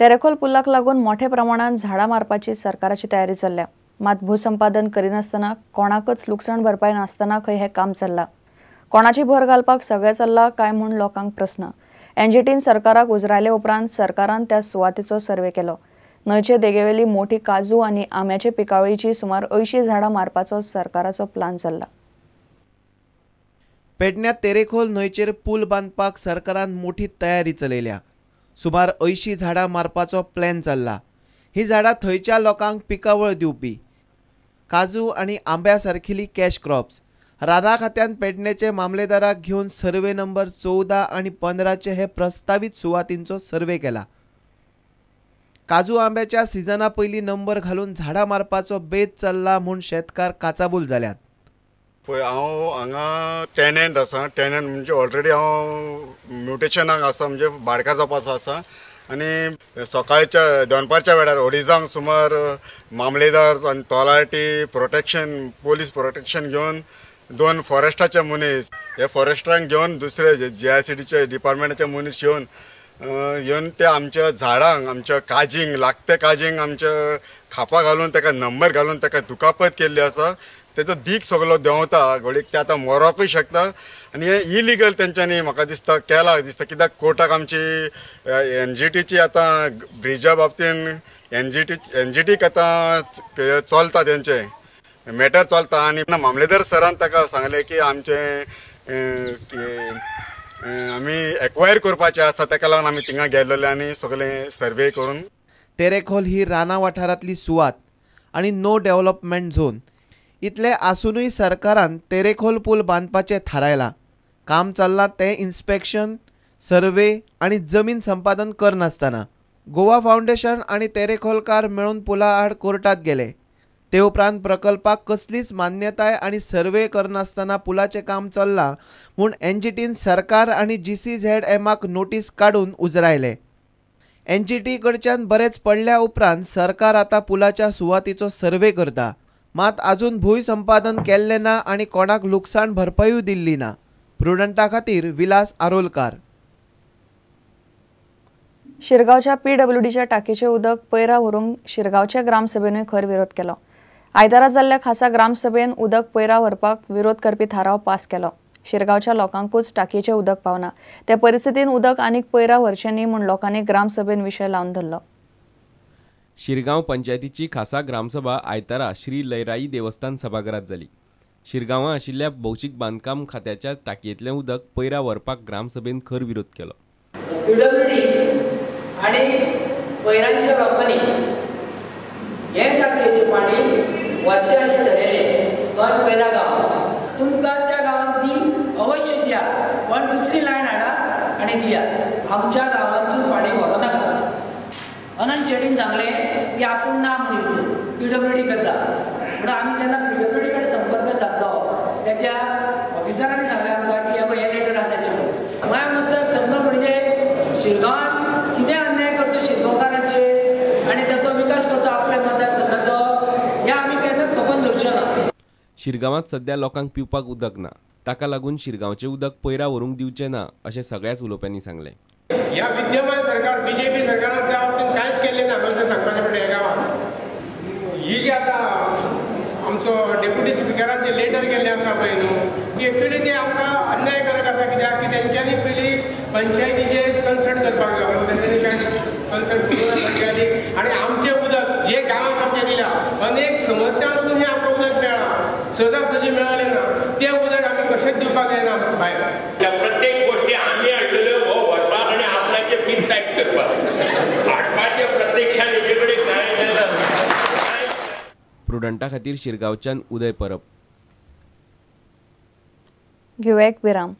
तेरेखोल पुलाक लागून मोठ्या प्रमाणात झाडां मारपाची सरकाराची तयारी चल्ल्या। मात भूसंपादन करिनासतना कोणाकच लुकसाण भरपाय नासतना खंय हें काम चल्लां। कोणाची भर घालपाक सगळें चल्लां काय म्हूण लोकांक प्रस्न। एनजीटीन सरकाराक उजरायले उपरांत सरकारान त्या सुवातेचो सर्वे केलो। न्हंयचे देगेवेली मोठी काजू आनी आंब्याचे पिकावळीची सुमार 80 झाडां मारपाचो सरकाराचो प्लान चल्ला। पेडण्यात तेरेखोल न्हंयचेर पूल बांदपाक सरकारान मोठी तयारी चलयल्या। सुमार 80 झाडां मारपाचो प्लॅन चल्ला। ही झाडां थंयच्या लोकांक पिकावळ दिवपी काजू आनी आंब्या सारकिली कॅश क्रॉप्स। राना खात्यान पेडण्याचे मामलेदाराक घेवन सर्वे नंबर 14 आनी 15 हे प्रस्तावीत सुवातींचो सर्वे केला। काजू आंब्याच्या सिजना पयलीं नंबर घालून झाडां मारपाचो बेत चल्ला म्हूण शेतकार काचाबूल जाल्यात। पळय हांव हांगा टेनंट आसा। टेनंट म्हणजे ऑलरेडी हांव म्युटेशनाक आसा, म्हणजे भाडकार जावपाचो आसा। आनी सकाळच्या दनपारच्या वेळार अडीजांक सुमार मामलेदार आनी तलाठी प्रोटेक्शन, पोलीस प्रोटेक्शन घेवन 2 फॉरेस्टाचे मनीस, हे फॉरेस्टरांक घेवन दुसरे GICDचे डिपार्टमेंटाचे मनीस येवन येवन ते आमच्या झाडांक, आमच्या काजींक, लागते काजींक आमच्या खापा घालून ताका नंबर घालून ताका दुखापत केल्ली आसा। तेजो दीख सगलो देंवता, घडयेक ते आतां मरोकूय शकता। आनी हें इलिगल तेंच्यांनी म्हाका दिसता केलां दिसता, कित्याक कोर्टाक आमची NGTची आतां ब्रिजा बाबतीन NGTक आतां चलता, तेंचें मॅटर चलता। आनी मामलेदार सरान ताका सांगलें की आमचें आमी एक्वायर करपाचें आसा, ताका लागून आमी थिंगा गेल्ले आनी सगळें सर्वे करून। तेरेखोल ही राना वाठारांतली सुवात आनी नो डेव्हलपमेंट झोन इतले आसुनूय सरकारान तेरेखोल पूल बांदपाचें थारायलां। काम चल्लां तें इन्स्पेक्शन, सर्वे आनी जमीन संपादन करनासतना। गोवा फावंडेशन आनी तेरेखोलकार मेळून पुला आड कोर्टात गेले। ते उपरांत प्रकल्पाक कसलीच मान्यताय आनी सर्वे करनासतना पुलाचें काम चल्लां म्हूण NGTन सरकार आनी GCZMाक नोटीस काडून उजरायले। NGT कडच्यान बरेच पडल्या उपरांत सरकार आतां पुलाच्या सुवातीचो सर्वे करता। मात अजून भूंय संपादन केल्लें ना आनी कोणाक लुकसाण भरपायूय दिल्ली ना। प्रुडंटा खातीर विलास आरोलकार। शिरगांवच्या PWDच्या टाकीचें उदक पयरा व्हरूंक शिरगांवच्या ग्रामसभेनूय खर विरोध केलो। आयतारा जाल्ल्या खासा ग्रामसभेन उदक पयरा व्हरपाक विरोध करपी थाराव पास केलो। शिरगांवच्या लोकांकूच टाकयेचें उदक पावना त्या परिस्थितीन उदक आनीक पयरा व्हरचें न्ही म्हूण लोकांनी ग्रामसभेन विशय लावन धरलो। शिरगांव पंचायतीची खासा ग्रामसभा आयतारा श्री लयराई देवस्थान सभाघरात जाली। शिरगांवां आशिल्ल्या भौशीक बांदकाम खात्याच्या टाकयेंतलें उदक पयरा व्हरपाक ग्रामसभेन खर विरोध केलो। PWD आनी पयरांच्या लोकांनी हें टाकयेचें पाणी व्हरचें अशें ठरयलें खंय पयरा गांवांत। तुमकां त्या गांवांत ती अवश्य दिया, पण दुसरी लायन हाडात आनी दियात, आमच्या गांवांतसून पाणी व्हरूं नाका। अनंत शेटीन सांगलें की आपूण ना म्हूण हितून PWD करता म्हणून आमी जेन्ना PWD कडेन संपर्क सादलो त्याच्या ऑफिसरांनी सांगलें आमकां की हे पळय हे लेटर आसा तेचे म्हणून। मागीर नंतर समजा म्हणजे शिरगांवांत कितें अन्याय करतो शिरगांवकारांचेर आनी ताचो विकास करतो आपल्या मतान सद्दाचो, हें आमी केन्नाच खबर दवरचें ना। शिरगांवांत सद्या लोकांक पिवपाक उदक ना, ताका लागून शिरगांवचें उदक पयरा व्हरूंक दिवचें ना अशें सगळ्याच उलोवप्यांनी सांगलें। ह्या विद्यमान सरकार BJP सरकारान त्या बाबतींत कांयच केल्लें ना अशें सांगपाचें म्हणटा। ह्या गांवांत ही जी आतां आमचो डेप्युटी स्पिकरान जे लेटर केल्लें आसा पळय न्हू, ती एक्चुअली ते आमकां अन्यायकारक आसा, कित्याक की तेंच्यांनी पयलीं पंचायतीचे कन्सल्ट करपाक जाय, तेंच्यांनी कांय कन्सल्ट करूंक ना पंचायती। आनी आमचें उदक जे गांवांत आमचें दिलां अनेक समस्या आसून हें आमकां उदक मेळ्ळां, सहजासहजी मेळालें ना, तें उदक आमी कशेंच दिवपाक जायना भायर। प्रत्येक गोष्टी आमी हाडलेल्यो हो व्हरपाक आनी आपल्याचे बील टायप करपाक हाडपाचे प्रत्यक्षान हेजे कडेन कांय जायना। प्रुडंटा खातीर शिरगांवच्यान उदय परब। घेवया एक विराम।